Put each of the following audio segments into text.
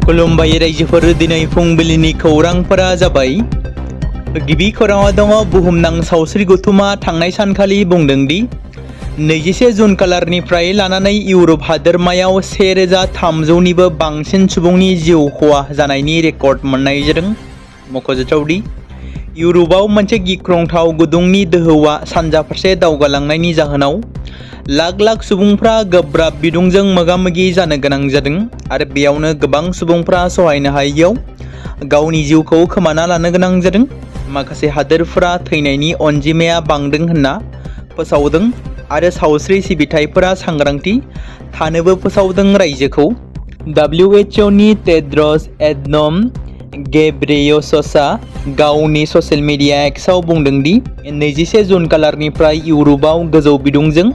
खुलुमबाय रायजोफोर, दिनै फुंबिलिनि खौरांफोरा जाबाय। गिबि खौराङाव दङ बुहुमनां सावस्रि गथुमा थांनाय सानखालि बुंदों दि 21 जुन खालारनिफ्राय लानानै इउरप हादोरमायाव 1300निबो बांसिन सुबुंनि जिउ खहा जानायनि रेकर्ड मोननाय जादों। मख'जाथाव दि इउरपआव मोनसे गिख्रंथाव गुदुंनि दोहौआ सानजा फारसे दावगालांनायनि जाहोनाव लाख लाख सुबुंफ्रा गोब्राब बिदुंजों मोगा-मोगि जानो गोनां जादों आरो बेयावनो गोबां सुबुंफ्रा सहायनो हायैयाव गावनि जिउखौ खोमाना लानो गोनां जादों। माखासे हादोरफोरा थैनायनि अनजिमाया बांदों होनना फोसावदों आरो सावस्रि सिबिथायफोरा सांग्रांथि थानोबो फोसावदों। रायजोखौ WHO नि टेड्रस एडनम गेब्रेयेससआ गावनि ससियेल मिडिया एक्सआव बुंदों दि 21 जुन खालारनिफ्राय इउरपआव गोजौ बिदुंजों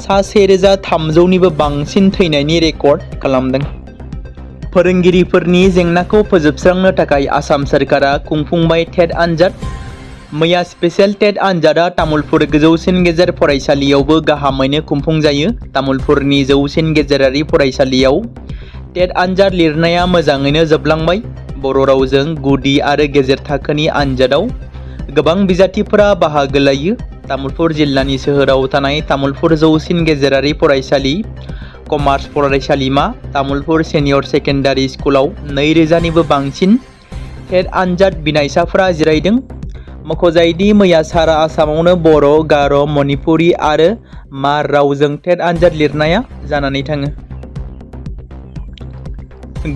सा 1300निबो बांसिन थैनायनि रेकर्ड खालामदों। फोरोंगिरिफोरनि जेंनाखौ फोजोबस्रांनो थाखाय आसाम सोरखारा खुंफुंबाय टेट आनजाद। मैया स्पेशल टेट आनजादा तामुलपुर गोजौसिन गेजेर फरायसालियावबो गाहामैनो खुंफुंजायो। तामुलपुरनि जौसिन गेजेरारि फरायसालियाव टेट आनजाद लिरनाया मोजाङैनो जोबलांबाय। बर' रावजों गुदि आरो गेजेर थाखोनि आनजादाव गोबां बिजाथिफोरा बाहागो लायो। तामुलपुर जिल्लानि सोहोराव थानाय तामुलपुर जौसिन गेजेरारि फरायसालि, कमार्स फरायसालिमा, तामुलपुर सेनियर सेकेन्डारि स्कुलाव 2000निबो बांसिन टेट आनजाद बिनायसाफोरा जिरायदों। मख'जायोदि मैया सारा आसामावनो बर', गार', मणिपुरि आरो मार रावजों टेट आनजाद लिरनाया जानानै थाङो।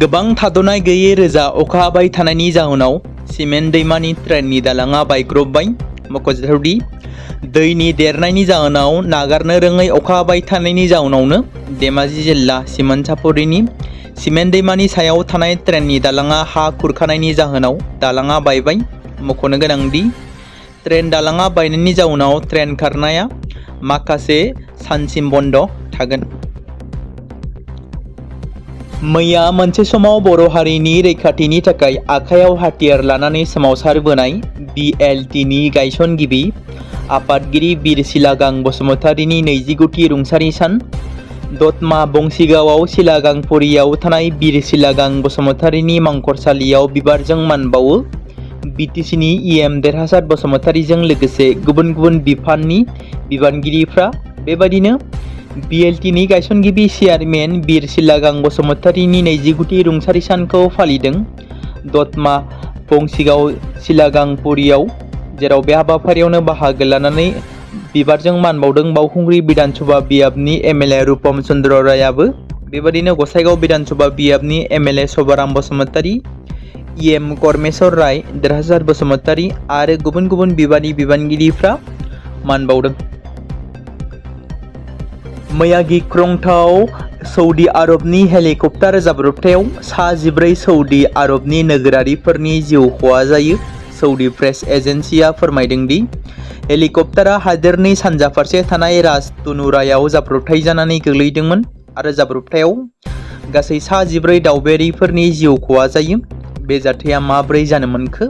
गोबां थाद'नाय गैयै रोजा अखा हाबाय थानायनि जाहोनाव सिमेन्ट दैमानि ट्रेननि दालाङा बायग्रबबाय। मख'जाथावदि दैनि देरनायनि जाहोनाव नागारनो रोङै अखा हाबाय थानायनि जाउनावनो धेमाजि जिल्ला सिमोनसापुरिनि सिमेन्ट दैमानि सायाव थानाय ट्रेननि दालाङा हा खुरखानायनि जाहोनाव दालाङा बायबाय। मख'नो गोनांदि ट्रेन दालाङा बायनायनि जाउनाव ट्रेन खारनाया माखासे सानसिम बन्द थागोन। मैया मोनसे समाव बर' हारिनि रैखाथिनि थाखाय आखायाव हाथियार लानानै सोमावसारबोनाय BLTनि गायसनगिरि आफादगिरि बिर सिलागां बसुमतारीनि 29थि रुंसारि सान। दतमा बंसिगावआव सिलागांपुरियाव थानाय बिर सिलागां बसुमतारीनि मांखरसालियाव बिबारजों मान बावो। BTCनि EM देरहासार बसुमतारीजों लोगोसे गुबुन गुबुन बिफाननि बिबानगिरिफ्रा बेबादिनो BLTनि गायसनगिरि चेयारमेन बिर सिलागां बसुमतारीनि 29थि रुंसारि सानखौ फालिदों। दतमा बंसिगाव सिलागांपुरियाव जेराव बे हाबाफारियावनो बाहागो लानानै बिबारजों मान बावदों बावखुंग्रि बिधानसभा बियाबनि MLA रुपम चन्द्र रायाबो। बेबादिनो गसाइगाव बिधानसभा बियाबनि MLA सभाराम बसुमतारी, EM करमेश्वर राय, देरहासार बसुमतारी आरो गुबुन गुबुन बिबाननि बिबानगिरिफ्रा मान बावदों। मैया गिख्रंथाव सौदी आरबनि हेलिकप्टार जाब्रबथायाव सा 14 सौदी आरबनि नोगोरारिफोरनि जिउ खहा जायो। सौदी प्रेस एजेन्सिया फोरमायदों दि हेलिकप्टारा हादोरनि सानजा फारसे थानाय राज तुनुरायाव जाब्रबथाय जानानै गोग्लैदोंमोन आरो जाब्रबथायाव गासै सा 14 दावबायारिफोरनि जिउ खहा जायो। बे जाथाया माबोरै जानो मोनखो?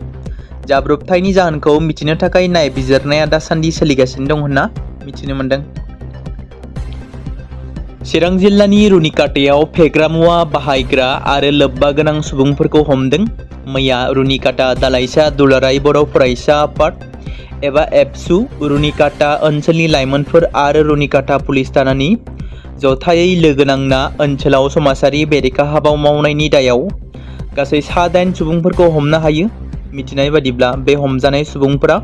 जाब्रबथायनि जाहोनखौ मिथिनो थाखाय नायबिजिरनाया दासान्दि सोलिगासिनो दं होनना मिथिनो मोन्दों। चिरां जिल्लानि रुनिकाटायाव फेग्रा मुवा बाहायग्रा आरो लोब्बा गोनां सुबुंफोरखौ हमदों। मैया रुनिकाटा दालाइसा दुलाराय बर' फरायसा आफाद एबा एबसु, रुनिकाटा ओनसोलनि लाइमोनफोर आरो रुनिकाटा पुलिस थानानि जथायै लोगो नांना ओनसोलाव समाजारि बेरेखा हाबा मावनायनि दायाव गासै सा 8 सुबुंफोरखौ हमनो हायो। मिथिनाय बादिब्ला बे हमजानाय सुबुंफोरा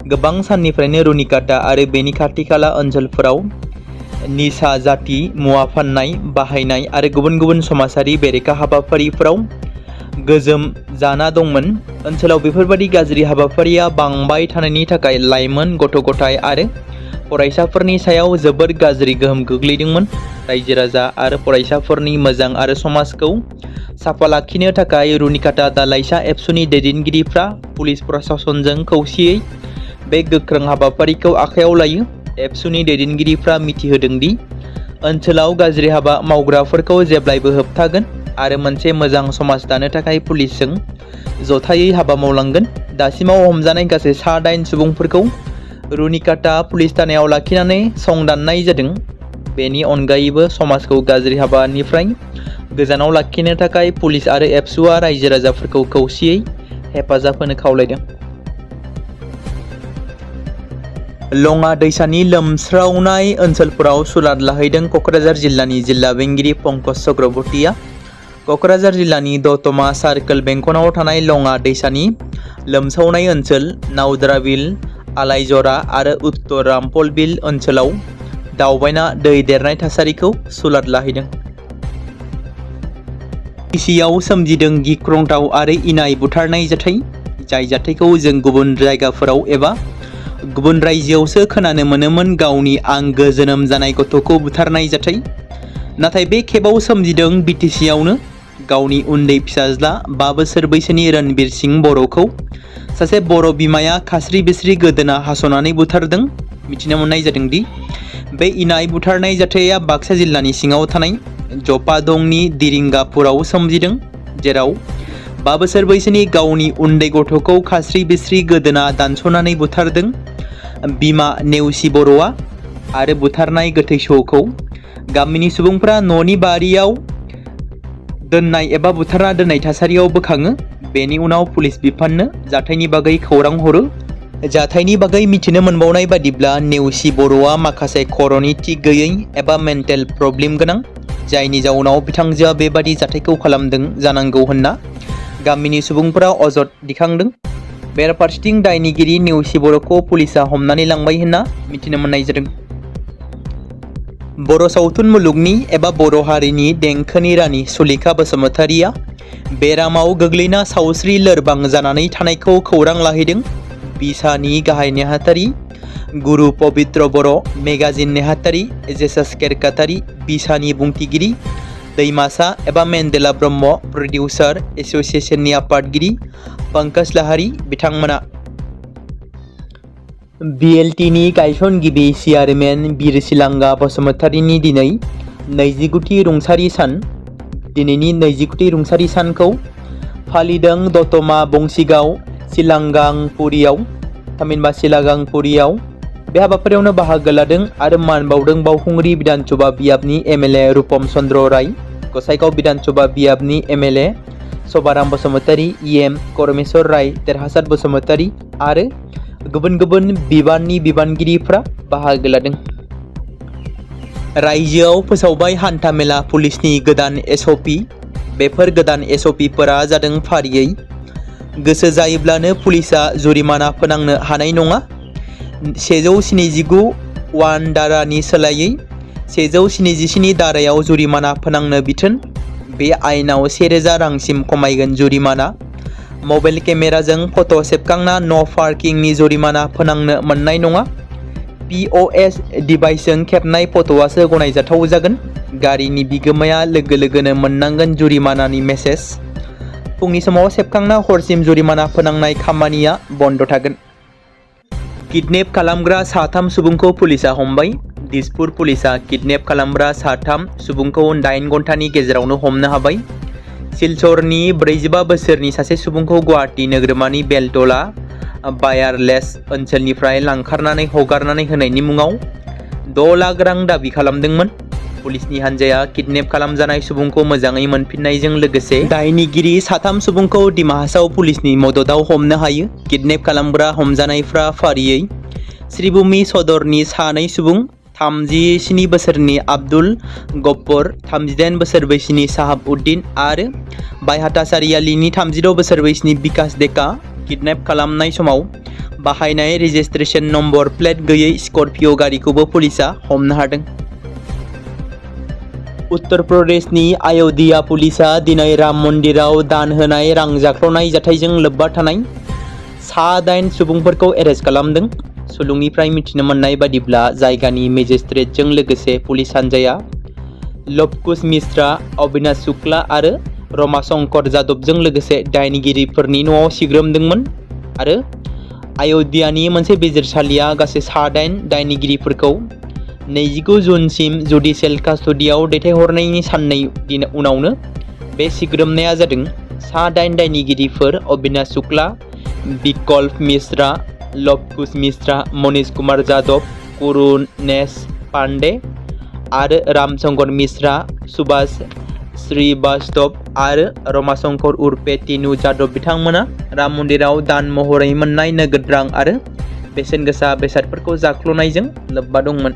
गोबां साननिफ्रायनो रुनिकाटा आरो बेनि खाथि खाला ओनसोलफोराव निसा जाति मुवा फाननाय, बाहायनाय आरो गुबुन गुबुन समाजारि बेरेखा हाबाफारिफोराव गोजोम जाना दंमोन। ओनसोलाव बेफोरबादि गाज्रि हाबाफारिया बांबाय थानायनि थाखाय लाइमोन, गथ' गथाय आरो फरायसाफोरनि सायाव जोबोद गाज्रि गोहोम गोग्लैदोंमोन। रायजो राजा आरो फरायसाफोरनि मोजां आरो समाजखौ साफा लाखिनो थाखाय रुनिकाटा दालाइसा एबसुनि दैदेनगिरिफ्रा पुलिस प्रशासनजों खौसेयै बे गोख्रों हाबाफारिखौ आखायाव लायो। एबसुनि दैदेनगिरिफ्रा मिथिहोदों दि ओनसोलाव गाज्रि हाबा मावग्राफोरखौ जेब्लायबो होबथागोन आरो मोनसे मोजां समाज दानो थाखाय पुलिसजों जथायै हाबा मावलांगोन। दासिमाव हमजानाय गासै सा 8 सुबुंफोरखौ रुनिकाटा पुलिस थानायाव लाखिनानै संदाननाय जादों। बेनि अनगायैबो समाजखौ गाज्रि हाबानिफ्राय गोजानाव लाखिनो थाखाय पुलिस आरो एबसुआ रायजो राजाफोरखौ खौसेयै हेफाजाब होनो खावलायदों। लङा दैसानि लोमस्रावनाय ओनसोलफोराव सुलाद लाहैदों क'क्राझार जिल्लानि जिल्ला बेंगिरि पंकज चक्रवर्तीया। क'क्राझार जिल्लानि दतमा सार्कोल बेंखनाव थानाय लङा दैसानि लोमसावनाय ओनसोल नावद्रा बिल, आलायजरा आरो उत्तर रामफल बिल ओनसोलाव दावबायना दै देरनाय थासारिखौ सुलाद लाहैदों। बिसिआव सोमजिदों गिख्रंथाव आरो इनाय बुथारनाय जाथाय, जाय जाथायखौ जों गुबुन जायगाफोराव एबा गुबुन रायजोआवसो खोनानो मोनोमोन गावनि आंगो जोनोम जानाय गथ'खौ बुथारनाय जाथाय। नाथाय बे खेबाव सोमजिदों बिटिसिआवनो। गावनि उन्दै फिसाज्ला 5 बोसोर बैसोनि रणबीर सिंह बर'खौ सासे बर' बिमाया खास्रि बिस्रि गोदोना हास'नानै बुथारदों। मिथिनो मोननाय जादों दि बे इनाय बुथारनाय जाथाया बाक्सा जिल्लानि सिङाव थानाय जपादंनि दिरिंगापुराव सोमजिदों, जेराव 5 बोसोर बैसोनि गावनि उन्दै गथ'खौ खास्रि बिस्रि गोदोना दानस'नानै बुथारदों बिमा नेवसि बर'आ। आरो बुथारनाय गोथै सह'खौ गामिनि सुबुंफ्रा न'नि बारियाव दोननाय एबा बुथारना दोननाय थासारियाव बोखाङो। बेनि उनाव पुलिस बिफाननो जाथायनि बागै खौरां हरो। जाथायनि बागै मिथिनो मोनबावनाय बादिब्ला नेवसि बर'आ माखासे खर'नि थिग गैयै एबा मेन्टेल प्रब्लेम गोनां, जायनि जाउनाव बिथांजोआ बेबादि जाथायखौ खालामदों जानांगौ होनना गामिनि सुबुंफोरा अजद दिखांदों। बेराफारसेथिं दायनिगिरि नेवसि बर'खौ पुलिसा हमनानै लांबाय होनना मिथिनो मोननाय जादों। बर' सावथुन मुलुगनि एबा बर' हारिनि देंखोनि रानि सुलेखा बसुमतारिया बेरामाव गोग्लैना सावस्रि लोरबां जानानै थानायखौ खौरां लाहैदों। बिसानि गाहाय नेहाथारि गुरु पबित्र बर', मेगाजिन नेहाथारि जेसास केरकातारि, बिसानि बुंथिगिरि दैमासा एबा मेन्देला ब्रह्म, प्रडिउसार एस'सिएशननि आफादगिरि पंकज लाहारी बिथांमोना BLTनि गायसनगिरि चेयारमेन बिरसिलांगा बसुमतारिनि दिनै 29थि रुंसारि सान। दिनैनि 29थि रुंसारि सानखौ फालिदों दतमा बंसिगाव सिलागांपुरियाव। थामहिनबा सिलागांपुरियाव बे हाबाफारियावनो बाहागो लादों आरो मान बावदों बावखुंग्रि बिधानसभा बियाबनि MLA रुपम चन्द्र राय, गसाइगाव बिधानसभा बियाबनि MLA सभाराम बसुमतारी, EM करमेश्वर राय, देरहासार बसुमतारी आरो गुबुन गुबुन बिबाननि बिबानगिरिफ्रा बाहागो लादों। रायजोआव फोसावबाय हान्था मेला पुलिसनि गोदान SOP। बेफोर गोदान SOPफोरा जादों फारियै गोसो जायोब्लानो पुलिसा जुरिमाना फोनांनो हानाय नङा। 179(1) धारानि सोलायै 177 धारायाव जुरिमाना फोनांनो बिथोन। बे आयेनाव 1000 रांसिम खमायगोन जुरिमाना। मबाइल केमेराजों फट' सेबखांना न' पार्किंनि जुरिमाना फोनांनो मोननाय नङा। POS डिभाइसजों खेबनाय फट'आसो गनायजाथाव जागोन। गारिनि बिगोमाया लोगो लोगोनो मोननांगोन जुरिमानानि मेसेज। फुंनि समाव सेबखांना हरसिम जुरिमाना फोनांनाय खामानिया बन्द थागोन। किडनेप खालामग्रा 3 सुबुंखौ पुलिसा हमबाय। दिसपुर पुलिसा किडनेप खालामग्रा 3 सुबुंखौ 8 घन्टानि गेजेरावनो हमनो हाबाय। सिलचरनि 45 बोसोरनि सासे सुबुंखौ गुवाहाटी नोगोरमानि बेलतला वायारलेस ओनसोलनिफ्राय लांखारनानै हगारनानै होनायनि मुङाव 6 लाख रां दाबि खालामदोंमोन। पुलिसनि हान्जाया किडनेप खालामजानाय सुबुंखौ मोजाङै मोनफिननायजों लोगोसे दायनिगिरि 3 सुबुंखौ दिमा हासाव पुलिसनि मददाव हमनो हायो। किडनेप खालामग्रा हमजानायफ्रा फारियै श्रीभूमि सदरनि 2 सुबुं, 37 बोसोरनि आब्दुल गफ्फर, 38 बोसोर बैसोनि साहाब उद्दिन आरो बायहाटा सारियालिनि 36 बोसोर बैसोनि बिकास डेका। किडनेप खालामनाय समाव बाहायनाय रेजिस्ट्रेशन नम्बर प्लेट गैयै स्कर्पिय' गारिखौबो पुलिसा हमनो हादों। उत्तर प्रदेशनि अय'ध्या पुलिसा दिनै राम मन्दिराव दान होनाय रां जाख्ल'नाय जाथायजों लोब्बा थानाय 8 सुबुंफोरखौ एरेस्ट खालामदों। सुलुंनिफ्राय मिथिनो मोननाय बादिब्ला जायगानि मेजिस्ट्रेटजों लोगोसे पुलिस हान्जाया लवकुश मिश्रा, अविनाश शुक्ला आरो रमाशंकर जादबजों लोगोसे दायनिगिरिफोरनि न'आव सिग्रोमदोंमोन आरो अय'ध्यानि मोनसे बिजिरसालिया गासै 8 दायनिगिरिफोरखौ 29 जुनसिम जुडिशियेल कास्टडियाव दैथायहरनायनि साननै उनावनो बे सिग्रोमनाया जादों। 8 दायनिगिरिफोर अविनाश शुक्ला, विकल्प मिश्रा, लवकुश मिश्रा, मनीष कुमार जादव, करुणेश पांडे आरो रामशंकर मिश्रा, सुभाष श्री बास्तव आरो रमाशंकर उर्फे तिनु जादव बिथांमोना राम मन्दिराव दान महरै मोननाय नोगोद रां आरो बेसेन गोसा बेसादफोरखौ जाख्ल'नायजों लोब्बा दंमोन।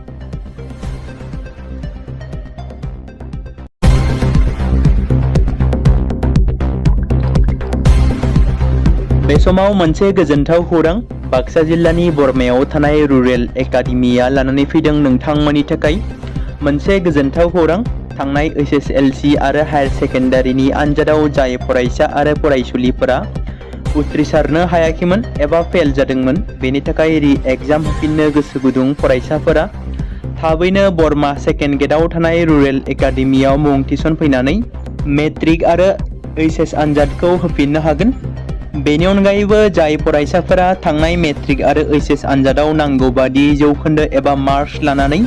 बे समाव मोनसे गोजोनथाव खौरां बाक्सा जिल्लानि बरमायाव थानाय रुरेल एकाडेमिया लानानै फैदों नोंथांमोननि थाखाय मोनसे गोजोनथाव खौरां। थांनाय HSLC आरो हायार सेकेन्डारिनि आनजादाव जाय फरायसा आरो फरायसुलिफोरा उथ्रिसारनो हायाखैमोन एबा फेल जादोंमोन, बेनि थाखाय रि एग्जाम होफिननो गोसो गुदुं फरायसाफोरा थाबैनो बरमा सेकेन्ड गेटआव थानाय रुरेल एकाडेमियाव मुं थिसनफैनानै मेट्रिक आरो HS आनजादखौ होफिननो हागोन। बेनि अनगायैबो जाय फरायसाफोरा थांनाय मेट्रिक आरो HS आनजादाव नांगौ बादि जौखोन्दो एबा मार्क्स लानानै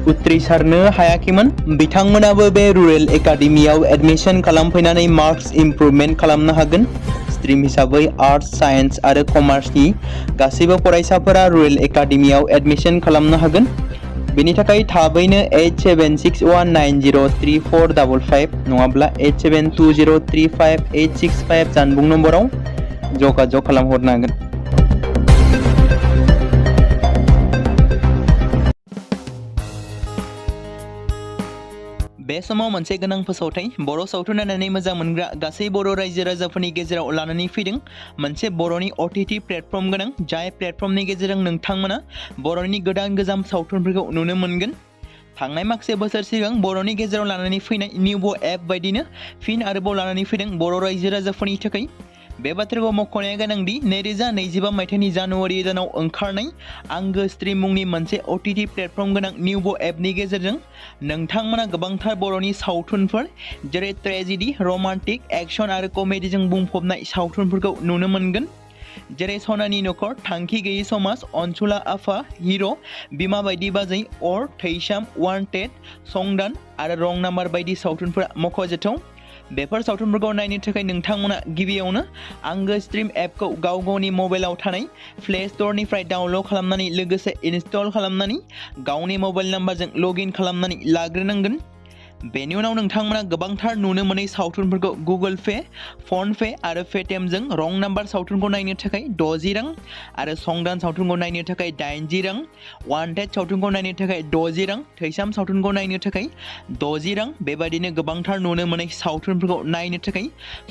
उथ्रिसारनो हायाखैमोन, बिथांमोनाबो बे रुरेल एकाडेमियाव एडमिशन खालामफैनानै मार्क्स इमप्रुभमेन्ट खालामनो हागोन। स्ट्रिम हिसाबै आर्ट्स, साइन्स आरो कमार्सनि गासैबो फरायसाफोरा रुरेल एकाडेमियाव एडमिशन खालामनो हागोन। बेनि थाखाय थाबैनो 8761903455 नङाब्ला 87203585 जानबुं नम्बराव जगाजग खालामहरनो हागोन। बे समाव मोनसे गोनां फोसावथाय बर' सावथुन नायनानै मोजां मोनग्रा गासै बर' रायजो राजाफोरनि गेजेराव लानानै फैदों मोनसे बर'नि OTT प्लेटफर्म गोनां, जाय प्लेटफर्मनि गेजेरजों नोंथांमोना बर'नि गोदान गोजाम सावथुनफोरखौ नुनो मोनगोन। थांनाय माखासे बोसोर सिगां बर'नि गेजेराव लानानै फैनाय निउबो एप बायदिनो फिन आरोबाव लानानै फैदों बर' रायजो राजाफोरनि थाखाय। बे बाथ्राखौ मख'नाया गोनांदि 2025 मायथाइनि जानुवारि दानाव ओंखारनाय आंगो स्ट्रिम मुंनि मोनसे OTT प्लेटफर्म गोनां निउबो एपनि गेजेरजों नोंथांमोना गोबांथार बर'नि सावथुनफोर जेरै ट्रेजेडि, रमान्टिक, एक्शन आरो कमेडिजों बुंफबनाय सावथुनफोरखौ नुनो मोनगोन। जेरै सनानि नखर, थांखि गैयै समाज, अनसुला आफा, हिर', बिमा बायदि बाजै, अर, थैसाम, वान्टेड, संदान आरो रं नाम्बार बायदि सावथुनफोरा मख'जाथाव। बेफोर सावथुनफोरखौ नायनो थाखाय नोंथांमोना गिबियावनो आंगो स्ट्रिम एपखौ गाव गावनि मबाइलाव थानाय प्ले स्ट'रनिफ्राय डाउनल'ड खालामनानै लोगोसे इनस्टल खालामनानै गावनि मबाइल नाम्बारजों लगइन खालामनानै लाग्रोनांगोन। बेनि उनाव नोंथांमोना गोबांथार नुनो मोनै सावथुनफोरखौ गुगोल पे, फन पे आरो पेटिएमजों रं नाम्बार सावथुनखौ नायनो थाखाय 60 रां आरो संदान सावथुनखौ नायनो थाखाय 80 रां, वान्टेड सावथुनखौ नायनो थाखाय 60 रां, थैसाम सावथुनखौ नायनो थाखाय 60 रां, बेबादिनो गोबांथार नुनो मोनै सावथुनफोरखौ नायनो थाखाय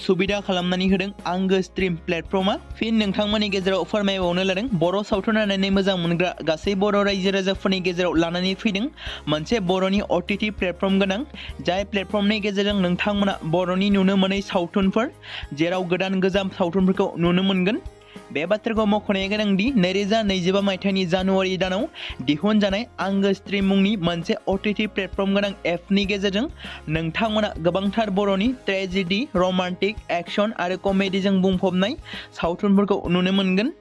सुबिदा खालामनानै होदों आंगो स्ट्रिम प्लेटफर्मा। फिन नोंथांमोननि गेजेराव फोरमायबावनो लादों बर' सावथुन नायनानै मोजां मोनग्रा गासै बर' रायजो राजाफोरनि गेजेराव लानानै फैदों मोनसे बर'नि OTT प्लेटफर्म गोनां, जाय प्लेटफर्मनि गेजेरजों नोंथांमोना बर'नि नुनो मोनै सावथुनफोर जेराव गोदान गोजाम सावथुनफोरखौ नुनो मोनगोन। बे बाथ्राखौ मख'नाया गोनांदि 2025 मायथाइनि जानुवारि दानाव दिहुनजानाय आंगो स्ट्रिम मुंनि मोनसे OTT प्लेटफर्म गोनां एपनि गेजेरजों नोंथांमोना गोबांथार बर'नि ट्रेजेडि, रमान्टिक, एक्शन आरो कमेडिजों बुंफबनाय सावथुनफोरखौ नुनो मोनगोन।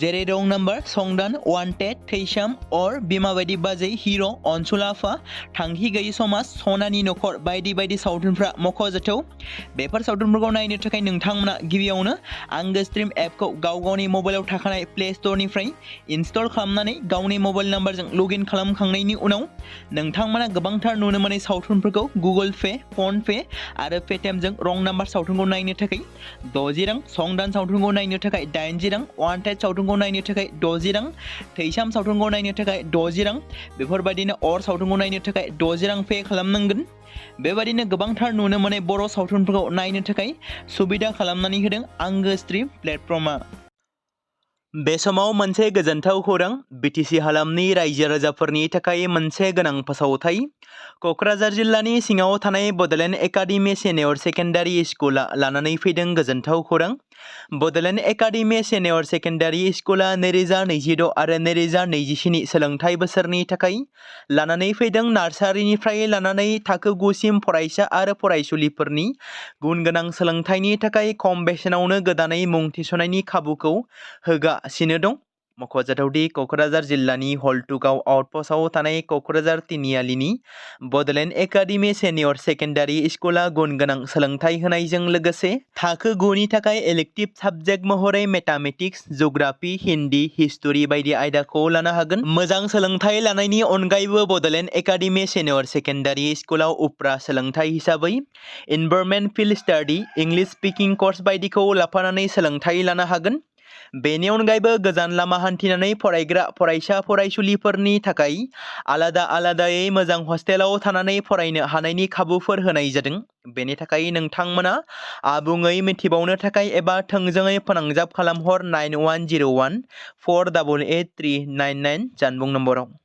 जेरै रं नाम्बार, संदान, वान्टेड, थैसाम, अर, बिमा बायदि बाजै, हिर', अनसुला आफा, थांखि गैयै समाज, सनानि नखर बायदि बायदि सावथुनफ्रा मख'जाथाव। बेफोर सावथुनफोरखौ नायनो थाखाय नोंथांमोना गिबियावनो आंगो स्ट्रिम एपखौ गाव गावनि मबाइलाव थाखानाय प्ले स्ट'रनिफ्राय इनस्टल खालामनानै गावनि मबाइल नाम्बारजों लगइन खालामखांनायनि उनाव नोंथांमोना गोबांथार नुनो मोनै सावथुनफोरखौ गुगोल पे, फन पे आरो पेटिएमजों रं नाम्बार सावथुनखौ नायनो थाखाय 60 रां, संदान सावथुनखौ नायनो थाखाय 80 रां, वान्टेड सावथुनखौ नायनो थाखाय 60 रां, थैसाम सावथुनखौ नायनो थाखाय 60 रां, बेफोरबायदिनो अर सावथुनखौ नायनो थाखाय 60 रां पे खालामनांगोन। बेबायदिनो गोबांथार नुनो मोनै बर' सावथुनफोरखौ नायनो थाखाय सुबिदा खालामनानै होदों आंगो स्ट्रिम प्लेटफर्मा। बे समाव मोनसे गोजोनथाव खौरां BTC हालामनि रायजो राजाफोरनि थाखाय मोनसे गोनां फोसावथाय। क'क्राझार जिल्लानि सिङाव थानाय बड'लेण्ड एकाडेमि सिनियर सेकेन्डारि स्कुला लानानै फैदों गोजोनथाव खौरां। बड'लेण्ड एकाडेमि सिनियर सेकेन्डारि स्कुला 2026 आरो 2027 सोलोंथाइ बोसोरनि थाखाय लानानै फैदों नार्सारिनिफ्राय लानानै थाखो 9 सिम फरायसा आरो फरायसुलिफोरनि गुन गोनां सोलोंथाइनि थाखाय खम बेसेनावनो गोदानै मुं थिसननायनि खाबुखौ होगासिनो दं। मख'जाथावदि क'क्राझार जिल्लानि हल्टुगाव आउटपस्टआव थानाय क'क्राझार तिनिआलिनि बड'लेण्ड एकाडेमि सेनियर सेकेन्डारि स्कुला गुन गोनां सोलोंथाइ होनायजों लोगोसे थाखो 9 नि थाखाय इलेक्टिभ साबजेक्ट महरै मेथामेटिक्स, जिअ'ग्राफि, हिन्दी, हिस्टरि बायदि आयदाखौ लानो हागोन। मोजां सोलोंथाइ लानायनि अनगायैबो बड'लेण्ड एकाडेमि सेनियर सेकेन्डारि स्कुलाव उफ्रा सोलोंथाइ हिसाबै environment field study, English speaking course बायदिखौ लाफानानै सोलोंथाइ लानो हागोन। बेनि अनगायैबो गोजान लामा हान्थिनानै फरायग्रा फरायसा फरायसुलिफोरनि थाखाय आलादा आलादायै मोजां हस्टेलाव थानानै फरायनो हानायनि खाबुफोर होनाय जादों। बेनि थाखाय नोंथांमोना आबुङै मिथिबावनो थाखाय एबा थोंजोङै फोनांजाब खालामहर 9101 488 399 जानबुं नम्बराव।